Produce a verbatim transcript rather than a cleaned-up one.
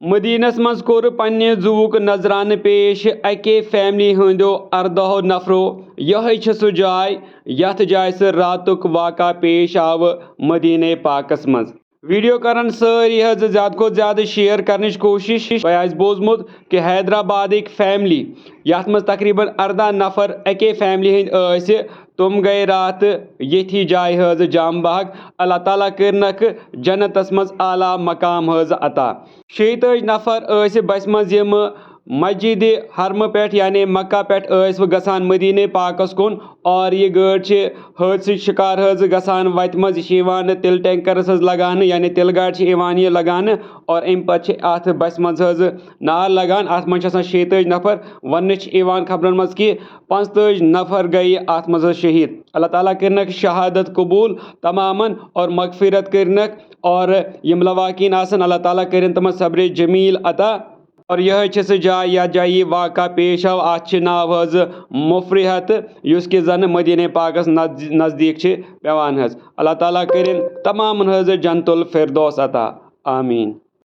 مدینس منٛز کوٚر پننہِ زُوُک نذرانہٕ پیش اکے فیملی ہٕنٛدیو ارداہو نفرو۔ یہے چھِ سُہ جاے یتھ جایہِ سُہ راتُک واقعہ پیش آو مدینہ پاکس منٛز۔ ویڈیو کرن سٲری حظ زیادٕ کھۄتہٕ زیادٕ شیئر کرنٕچ کوٗشش۔ تۄہہِ آسہِ بوٗزمُت کہ حیدرآبادٕکۍ فیملی، یتھ منٛز تقریباً ارداہ نفر اکے فیملی ہٕنٛدۍ ٲسۍ، تِم گٔے راتھ ییٚتھی جایہِ حظ جام بحق۔ اللہ تعالیٰ کٔرنکھ جنتس منٛز اعلیٰ مقام حظ عطا۔ شیٚیہِ تٲجۍ نفر ٲسۍ بسہِ منٛز، یِم مسجد حرمہٕ پٮ۪ٹھ یعنی مکہ پٮ۪ٹھ ٲسۍ وۄنۍ گژھان مدینہ پاکس کُن، اور یہِ گٲڑۍ چھِ حٲدثٕچ شکار حظ گژھان۔ وتہِ منٛز یہِ چھِ یِوان تِلہٕ ٹینکرس حظ لگاونہٕ، یعنی تِلہٕ گاڑِ چھِ یِوان یہِ لگاونہٕ، اور امہِ پتہٕ چھِ اتھ بسہِ منٛز حظ نار لگان۔ اتھ منٛز چھِ آسان شیٚیہِ تٲجۍ نفر۔ وننہٕ چھِ یِوان خبرن منٛز کہِ پانٛژتٲجۍ نفر گٔیہِ اتھ منٛز حظ شہید۔ اللہ تعالیٰ کٔرنکھ شہادت قبول تمامن اور مغفرت کٔرنکھ، اور یِم لواحقین آسن، اللہ تعالیٰ کٔرِن تِمن صبر جمیل عطا۔ اور یہے چھِ سُہ جاے یتھ جایہِ یہِ واقعہ پیش آو، اتھ چھِ ناو حظ مفرحت، یُس کہِ زن مدینہ پاکس نز-، نزدیٖک چھِ پیوان حظ۔ اللہ تعالیٰ کٔرِن تمامن حظ جنت الفردوس عطا۔ آمین۔